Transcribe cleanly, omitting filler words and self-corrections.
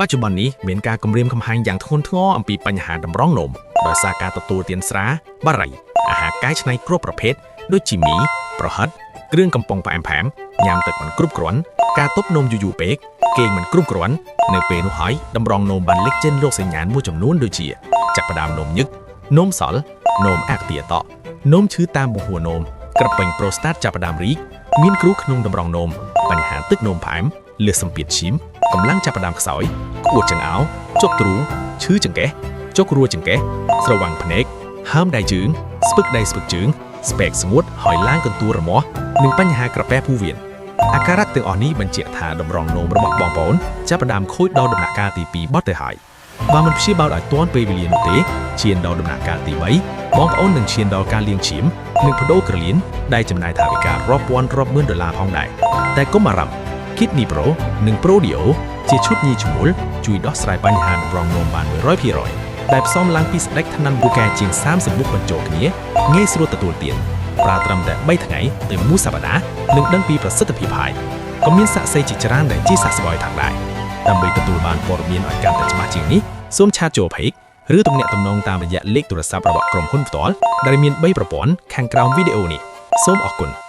បច្ចុប្បន្ននេះមានការគំរាមកំហែងយ៉ាងធ្ងន់ធ្ងរអំពីបញ្ហាតម្រងនោមដោយសារការទទួលទានស្រាបារីអាហារកែច្នៃគ្រប់ប្រភេទដូចជាមីប្រហិតគ្រឿងកំប៉ុងផ្អែមៗញ៉ាំទឹកមិនគ្រប់គ្រាន់ការទប់នោមយូរៗពេកគេងមិនគ្រប់គ្រាន់នៅពេលនោះហើយតម្រងនោមបានលេចចេញរោគសញ្ញាមួយចំនួនដូចជាចាប់ផ្ដើមនោមញឹកនោមសល់នោមអាក់ទីអតក់នោមឈឺតាមបង្ហួរនោមក្រពេញប្រូស្តាតចាប់ផ្ដើមរីកមានគ្រូក្នុងតម្រងនោមបញ្ហាទឹកនោមផ្អែមលើសសម្ពាធឈាមកម្លាំងចាប់ផ្ដើមខ្សោយក្អួតចង្អោរចុកទ្រូងឈឺចង្កេះចុករួចង្កេះស្រវាំងភ្នែកហើមដៃជើងស្ពឹកដៃស្ពឹកជើងស្បែកស្ងួតហើយឡើងកន្ទួលរមាស់និងបញ្ហាក្រពះពោះវៀនអាការៈទាំងអស់នេះបញ្ជាក់ថាតម្រងនោមរបស់បងប្អូនចាប់ផ្ដើមខូចដល់ដំណាក់កាលទី2បត់ទៅហើយបើមិនព្យាបាលឲ្យទាន់ពេលវេលានោះទេឈានដល់ដំណាក់កាលទី3បងប្អូននឹងឈានដល់ការលាងឈាមនិងប្ដូរក្រលៀនដែលចំណាយថវិការាប់ពាន់រាប់ម៉ឺនដុល្លារផងដែរតែកុំបារម្ភ Kidney Pro និង Pro Dio ជាឈុតញីឈ្មោលជួយដោះស្រាយបញ្ហាតម្រងនោមបាន100%ដែលផ្សំឡើងពីស្ដេចថ្នាំពូកែជាង30មុខបញ្ចូលគ្នាងាយស្រួលទទួលទានប្រើត្រឹមតែ3ថ្ងៃទៅមួយសប្តាហ៍នឹងដឹងពីប្រសិទ្ធភាពហើយក៏មានសាក្សីជាច្រើនដែលជាសះស្បើយថងដែរដើម្បីទទួលបានព័ត៌មានឲ្យកាន់តែច្បាស់ជាងនេះសូម chat ចូល page ឬទំនាក់ទំនងតាមរយៈលេខទូរស័ព្ទរបស់ក្រុមហ៊ុនផ្ទាល់ដែលមាន3ប្រព័ន្ធខាងក្រោមវីដេអូនេះសូមអរគុណ។